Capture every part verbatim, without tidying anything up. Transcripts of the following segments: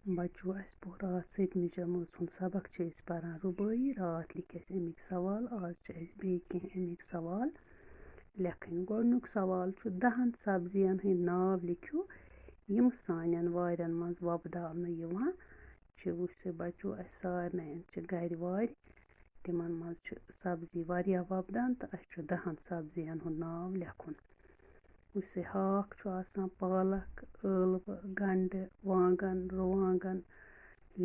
بچو، اَسہِ پوٚر راتھ سٔتمہِ جمٲژ ہُنٛد سبق، چھِ أسۍ پران رُبٲعی۔ راتھ لیکھۍ اَسہِ اَمِکۍ سوال، آز چھِ اَسہِ بیٚیہِ کینٛہہ اَمِکۍ سوال لیکھٕنۍ۔ گۄڈٕنیُک سوال چھُ، دَہَن سبزین ہٕنٛدۍ ناو لیکھِو، یِم سانٮ۪ن وارٮ۪ن منٛز وۄپداونہٕ یِوان چھِ۔ وٕچھ سا بچو، اَسہِ سارنٕے چھِ گرِ وارِ، تِمن منٛز چھِ سبزی واریاہ وۄپدان تہٕ اَسہِ چھُ دَہَن سبزین ہُنٛد ناو لیکھُن۔ وٕچھ سا، ہاکھ چھُ آسان، پالک، ٲلوٕ، گنڈٕ، وانگن، رُوانگن،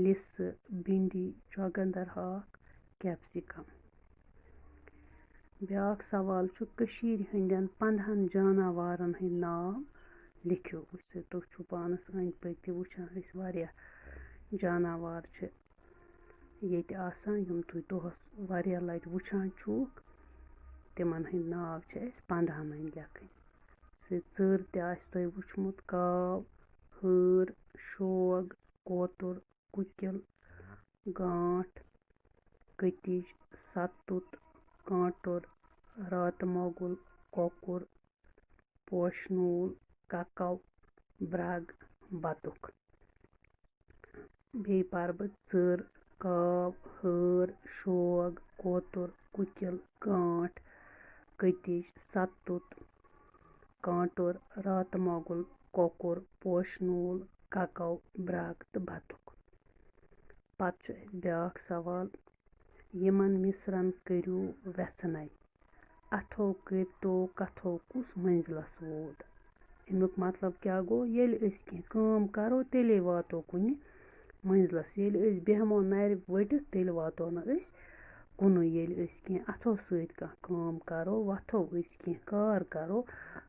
لِسہٕ، بِنڈی، چۄگندر ہاکھ، کیپسیکم۔ بیٛاکھ سوال چھُ، کٔشیٖرِ ہٕنٛدٮ۪ن پنٛدہَن جاناوارن ہٕنٛدۍ ناو لیکھِو۔ وٕچھ سا، تُہۍ چھِو پانس أنٛدۍ پٔکۍ تہِ وٕچھان، أسۍ واریاہ جاناوار چھِ ییٚتہِ آسان، یِم تُہۍ دۄہَس واریاہ لَٹہِ وٕچھان چھُکھ، تِمَن ہٕنٛدۍ ناو چھِ اَسہِ پنٛدہَن ہٕنٛدۍ لیکھٕنۍ۔ سُہ ژٔر تہِ آسہِ تۄہہِ وٕچھمُت، کاو، ہٲر، شوگ، کوتُر، کُکِل، گانٛٹھ، کٔتِج، سَتُت، کانٛٹُر، راتہٕ مۄگُل، کۄکُر، پوشہٕ نوٗل، کَکَو، برٛگ، بَتُک۔ بیٚیہِ پَرٕ بہٕ ژٔر، کاو، ہٲر، شوگ، کوتُر، کُکِل، گانٛٹھ، کٔتِج، سَتُت، کانٛٹُر، راتہٕ مۄگُل، کۄکُر، پوشہٕ نوٗل، کَکَو، برٛگ تہٕ بَتُک۔ پَتہٕ چھُ اَسہِ بیٛاکھ سوال، یِمَن مِصرَن کٔرِو وٮ۪ژھٕنَے۔ اَتھو کٔرۍ تو کَتھو کُس مٔنزلَس ووت؟ اَمیُک مطلب کیٛاہ گوٚو؟ ییٚلہِ أسۍ کینٛہہ کٲم کَرو، تیٚلے واتو کُنہِ مٔنزلَس۔ ییٚلہِ أسۍ بیٚہمو نَرِ ؤٹِتھ، تیٚلہِ واتو نہٕ أسۍ کُنُے۔ ییٚلہِ أسۍ کینٛہہ اَتھو سۭتۍ کانٛہہ کٲم کَرو، وۄتھو أسۍ کینٛہہ کار کَرو،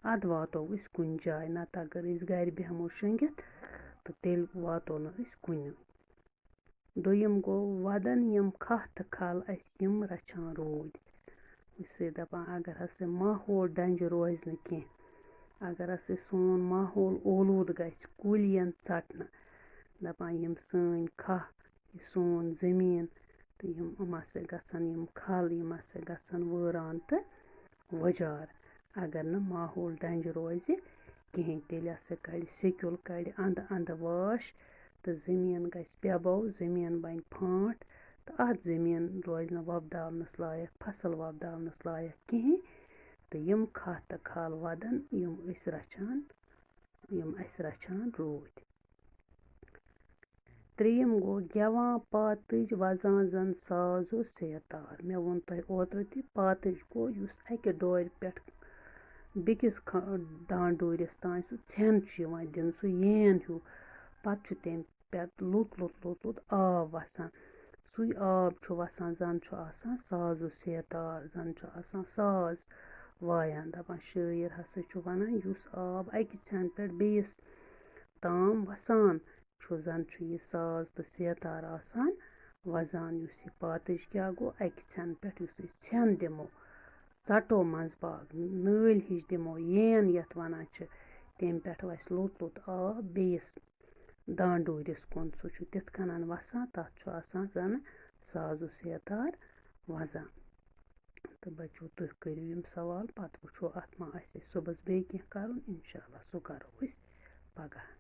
اَدٕ واتو أسۍ کُنہِ جایہِ۔ نَتہٕ اگر أسۍ گَرِ بیٚہمو شۄنٛگِتھ، تہٕ تیٚلہِ واتو نہٕ أسۍ کُنہِ۔ دوٚیِم گوٚو، وَدَن یِم کھاہ تہٕ کھل اَسہِ یِم رَچھان روٗدۍ۔ یُس یہِ دَپان، اگر ہسا ماحول ڈَنجہِ روزِ نہٕ کینٛہہ، اگر ہسا سون ماحول اولوٗدٕ گژھِ، کُلۍ یِن ژَٹنہٕ، دَپان یِم سٲنۍ کھاہ، یہِ سون زٔمیٖن، تہٕ یِم، یِم ہسا گژھن یِم کھل، یِم ہسا گژھن وٲران تہٕ وۄجار۔ اگر نہٕ ماحول ڈَنجہِ روزِ کِہیٖنۍ، تیٚلہِ ہسا کَڑِ سیٚکیُل، کَڑِ اَنٛدٕ اَنٛدٕ واش تہٕ زٔمیٖن گژھِ بےٚ بَو، زٔمیٖن بَنہِ پھانٛٹ تہٕ اَتھ زٔمیٖن روزِ نہٕ وۄپداونَس لایق، فصل وۄپداونَس لایق کِہیٖنۍ۔ تہٕ یِم کھاہ تہٕ کھل وَدَن، یِم أسۍ رَچھان، یِم اَسہِ رَچھان روٗدۍ۔ ترٛیٚیِم گوٚو، گٮ۪وان پاتٕج وَزان زَن ساز و سیتار۔ مےٚ ووٚن تۄہہِ اوترٕ تہِ، پاتٕج گوٚو یُس اَکہِ ڈورِ پٮ۪ٹھ بیٚکِس کھا-، دانڈوٗرِس تام سُہ ژھٮ۪ن چھُ یِوان دِنہٕ، سُہ یین ہیوٗ۔ پَتہٕ چھُ تَمہِ پٮ۪ٹھ لوٚت لوٚت لوٚت لوٚت آب وَسان۔ سُے آب چھُ وَسان، زَن چھُ آسان ساز و سیتار، زَن چھُ آسان ساز وایان۔ دَپان شٲعر ہسا چھُ وَنان، یُس آب اَکہِ ژھٮ۪نہٕ پٮ۪ٹھ بیٚیِس تام وَسان چھُ، زَن چھُ یہِ ساز تہٕ سیتار آسان وَزان۔ یُس یہِ پاتٕج کیٛاہ گوٚو، اَکہِ ژھٮ۪نہٕ پٮ۪ٹھ یُس أسۍ ژھٮ۪ن دِمو، ژَٹو منٛزٕ باگ، نٲلۍ ہِش دِمو، یین یَتھ وَنان چھِ، تَمہِ پٮ۪ٹھ وَسہِ لوٚت لوٚت آب بیٚیِس دانڈوٗرِس کُن۔ سُہ چھُ تِتھ کٔنۍ وَسان، تَتھ چھُ آسان زَنہٕ ساز و سیتار وَزان۔ تہٕ بَچو، تُہۍ کٔرِو یِم سوال، پَتہٕ وٕچھو اَتھ ما آسہِ اَسہِ صُبحَس بیٚیہِ کینٛہہ کَرُن۔ اِنشاء اللہ، سُہ کَرو أسۍ پَگاہ۔